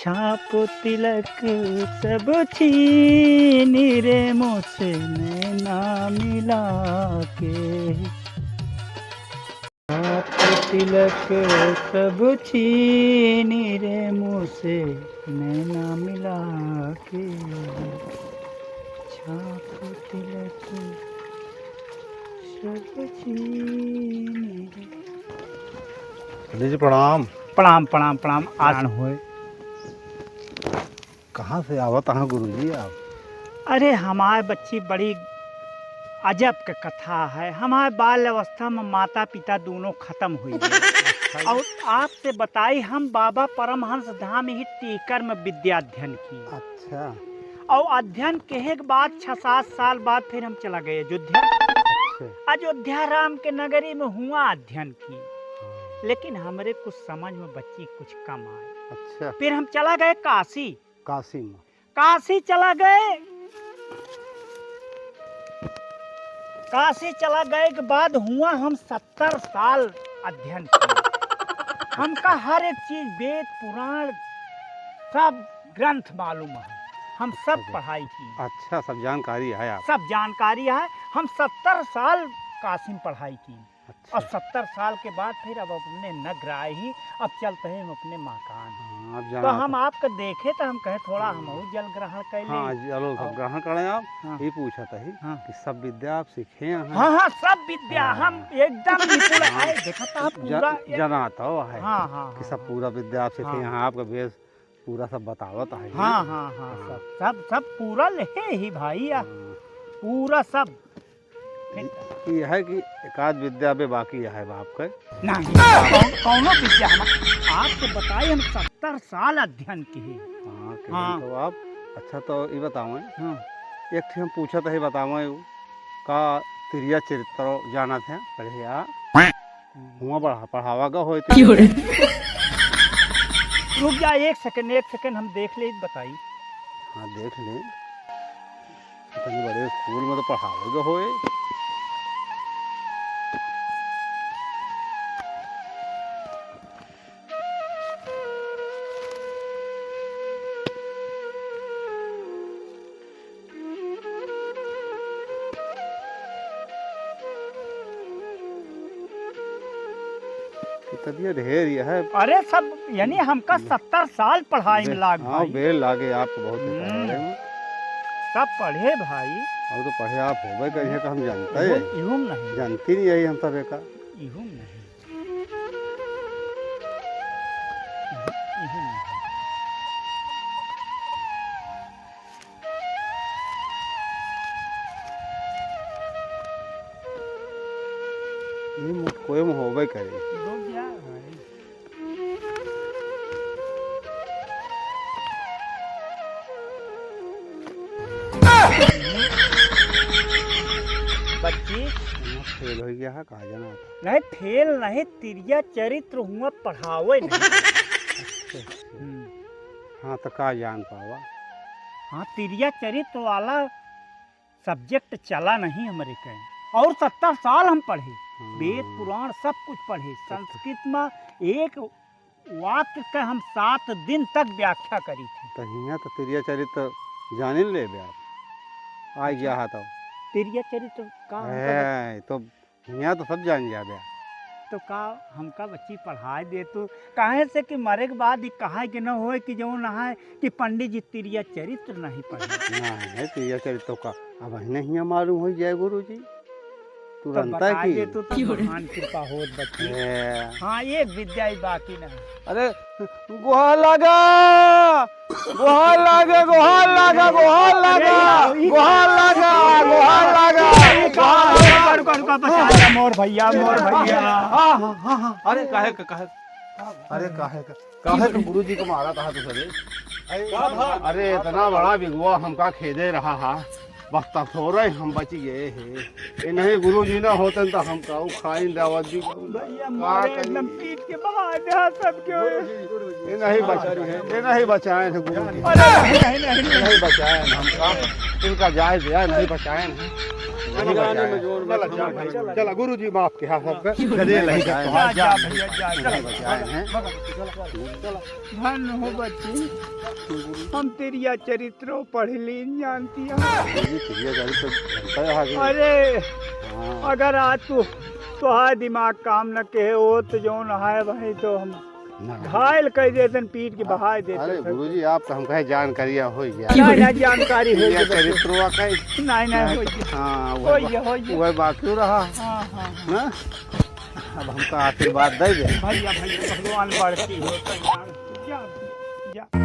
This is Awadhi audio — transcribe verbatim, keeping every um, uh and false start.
छाप तिलक सब छीनी रे, मुझसे नैना मिला के। छाप तिलक सब छीनी रे, मुझसे नैना मिला के। छाप तिलक सब छीनी रे। पंडित जी, प्रणाम। प्रणाम, प्रणाम, प्रणाम। आन होए। कहाँ से आवत हैं गुरुजी आप? अरे, हमार बच्ची बड़ी अजब के कथा है। हमार बाल अवस्था में माता पिता दोनों खत्म हुई गए। अच्छा। और आपसे बताई, हम बाबा परमहंस धाम ही टीकर में विद्या अध्ययन की। अच्छा। और अध्ययन के एक बाद छह सात साल बाद फिर हम चला गए अयोध्या। अच्छा। अयोध्या राम के नगरी में हुआ अध्ययन की। हाँ। लेकिन हमरे कुछ समझ में बच्ची कुछ कम आए। अच्छा। फिर हम चला गए काशी। काशी में? काशी चला गए। काशी चला गए के बाद हुआ हम सत्तर साल अध्ययन किए। हमका हर एक चीज, वेद, पुराण, सब ग्रंथ मालूम है। हम सब अच्छा। पढ़ाई की। अच्छा, सब जानकारी है आप? सब जानकारी है। हम सत्तर साल काशी में पढ़ाई की। अच्छा। और सत्तर साल के बाद फिर अब अपने नगर आए ही, अब चलते हैं हम अपने मकान। हाँ, अब तो जाना हम तो आपका देखे तो हम कहे थोड़ा हम और जल ग्रहण कर ले। हाँ, जल और सब ग्रहण करें आप। हाँ। ये पूछा था ही हाँ। कि सब विद्या आप सीखे हैं? हाँ, हाँ, सब विद्या हाँ। हम एकदम निपुण हाँ। है। देखा था आप ज-, पूरा एक जना तो है हाँ, हाँ, कि हाँ, सब हाँ। पूरा विद्या आप सीखे हाँ। हैं, आपका वेश पूरा सब बतावत है हाँ, ना? हाँ, हाँ, हाँ। सब, सब, सब पूरा लेहे ही भाई, आ, हाँ। पूरा सब। फिर ये है कि एक आध विद्या बे बाकी है बाप के। नहीं, कौन, कौनो विद्या हम आपसे बताई, हम सत्तर साल अध्ययन किए। हाँ, कि हाँ। तो आप, अच्छा, तो ये बताओ, हाँ। एक ठे हम पूछत है, बताओ, का तिरिया चरित्र जानत हैं, पढ़े आ? हुआ पढ़ा-, पढ़ावा गा होए तो। क्यों रे? रुक जा, एक सेकंड, एक सेकंड, हम देख ले, बताई। हाँ, देख ले। इतने बड़े स्कूल में तो पढ़ावे गा होए। किताबिया ढेर ही है। अरे सब, यानी हमका हम्म। सत्तर साल पढ़ाई में बे-, लाग हाँ, भाई। बेर लागे आपको बहुत हम्म। पढ़ाई में। सब पढ़े भाई। और तो पढ़े आप होबे करिए तो हम जानते हैं। इहुम, इहुम नहीं। जानती नहीं है हम सब का। इहुम नहीं। इहुम नहीं। ई मो-, कोई में होबे करे। रुक जा भाई। बच्ची। फेल हो गया है, कहा जाना था। नहीं, फेल नहीं, तिरिया चरित्र हुआ पढ़ावे नहीं। अच्छा, अच्छा। हम्म। हाँ, तो का जान पावा? हाँ, तिरिया चरित्र वाला subject चला नहीं हमरे के। और सत्तर साल हम पढ़े, हम्म। वेद पुराण सब कुछ पढ़े। अच्छा। संस्कृत में एक वाक्य के हम सात दिन तक व्याख्या करी थी। तो हियाँ तो तिरिया चरित्र जानिन लेबे आप। आ गया है तो। तिरिया चरित्र का हमका ए, तो हियाँ तो सब जान जाबे। तो का हमका बच्ची पढ़ाई दे तू? काहे से कि मरे के बाद ई कहा के न होए कि जौन है कि पंडित जी तिरिया चरित्र नहीं पढ़े। नहीं, नहीं, तिरिया चरित्र तो का अब हियाँ मालूम हो जाए गुरु जी। तू तो जानता है बताई कि दे तू तो महान कृपा होत बच्ची। ए। हाँ, एक विद्या ही बाकी ना है। अरे, गोहार लागा, गोहार लागा, गोहार लागा, गोहार लागा, गोहार लागा, गोहार लागा। रुका, रुका, रुका, बचा ले, मोर भैया, मोर भैया। हाँ, हाँ, हाँ, हाँ। अरे, काहे का, काहे? अरे, काहे का, काहे का गुरु जी को मारा था तू सरे? अरे, इतना बड़ा बिगुआ हमका खेदे रहा हा। बस तब थोड़ा ही हम बच गए हैं। ये नहीं गुरु जी ना होते तो हम काऊ खाइन दावत भी। भैया का मारे करी? एकदम पीट के बहा दे, हाँ, सब क्यों है? ये नहीं बचाए हैं, ये नहीं बचाए हैं गुरु जी। अरे नहीं, नहीं, नहीं, नहीं। नहीं बचाए हैं हम का। इनका जायज है, नहीं बचाए हैं। चला, चला, गुरु जी माफ किया सबका। चलिए, नहीं, जा, जा, जा, भैया, जा, चला। बचाए हैं। धन हो बच्ची, हम तेरिया चरित्रो पढ़ लीन जानती है। गुरु जी, तेरिया चरित्र तो घंटा आ गया। अरे, हाँ। अगर आज तू, तोहार दिमाग काम न कहे हो तो जौन है भाई तो हम ना। घायल कर देतन, पीट के बहाय देतन। अरे गुरुजी, आप तो हमका जानकारिया होइ गया। ना, ना, जानकारी होइ गया। चरित्रवा का ही। नहीं, नहीं, होइ गया। हाँ, वह होइ गया, होइ गया। वह बाकी रहा। हाँ, हाँ, हाँ। ना? अब हमका आशीर्वाद दे दे। भैया, भैया, भगवान बढ़ती हो। जा, जा।